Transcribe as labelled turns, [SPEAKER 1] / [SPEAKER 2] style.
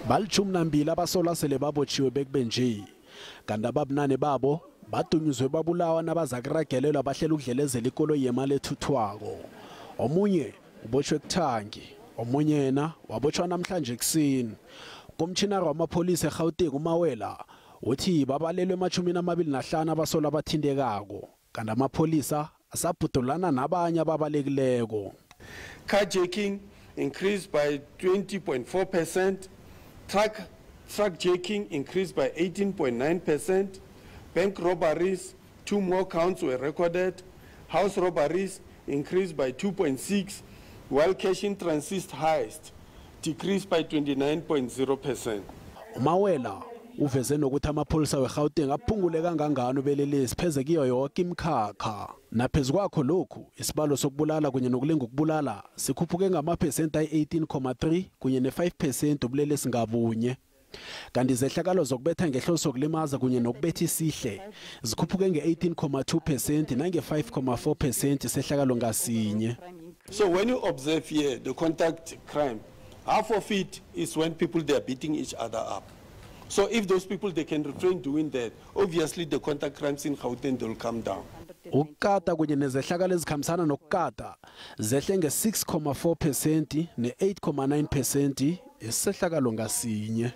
[SPEAKER 1] Bali-12 abasolwa sele babotshiwe bekube nje, kanti ababunane babo badunyuzwe babulawa nabazakuragelelwa bahlela ukudlelezela ikoloyi yemali ethuthwako. Omunye ubotshwe kuthangi, omunye yena wabotshwa namhlanje ekuseni. Komtjhinara wamapholisa eGauteng uMawela uthi babalelwe 25 abasolwa abathintekako, kanti amapholisa asabhudulana nabanye ababalekileko.
[SPEAKER 2] Carjacking increased by 20.4%, truck jacking increased by 18.9%, bank robberies, 2 more counts were recorded, house robberies increased by 2.6, while cash in transit heist decreased by 29.0%.
[SPEAKER 1] Umawela uveze nokuthi amapholisa weGauteng aphungule kangangani ubelelesi pheze kiyo yonke imikhakha. Naphezu kwakho lokhu, isibalo sokubulala kunye nokulinga ukubulala sikhuphuke ngamaphesenti ayi-18.3 kunye ne-5% ubulelesi ngabunye. Kanti izehlakalo zokubetha ngehloso yokulimaza kunye nokubetha isihle zikhuphuke nge-18.2% nange-5.4% isehlakalo ngasinye.
[SPEAKER 2] So when you observe here the contact crime, half of it is when people they are beating each other up. So if those people they can refrain doing that, obviously the contact crimes in Gauteng will come down.
[SPEAKER 1] Ukukata kunye nezehlakalo ezikhambisana nokukata zehle nge-6.4% ne-8.9% isehlakalo ngasinye.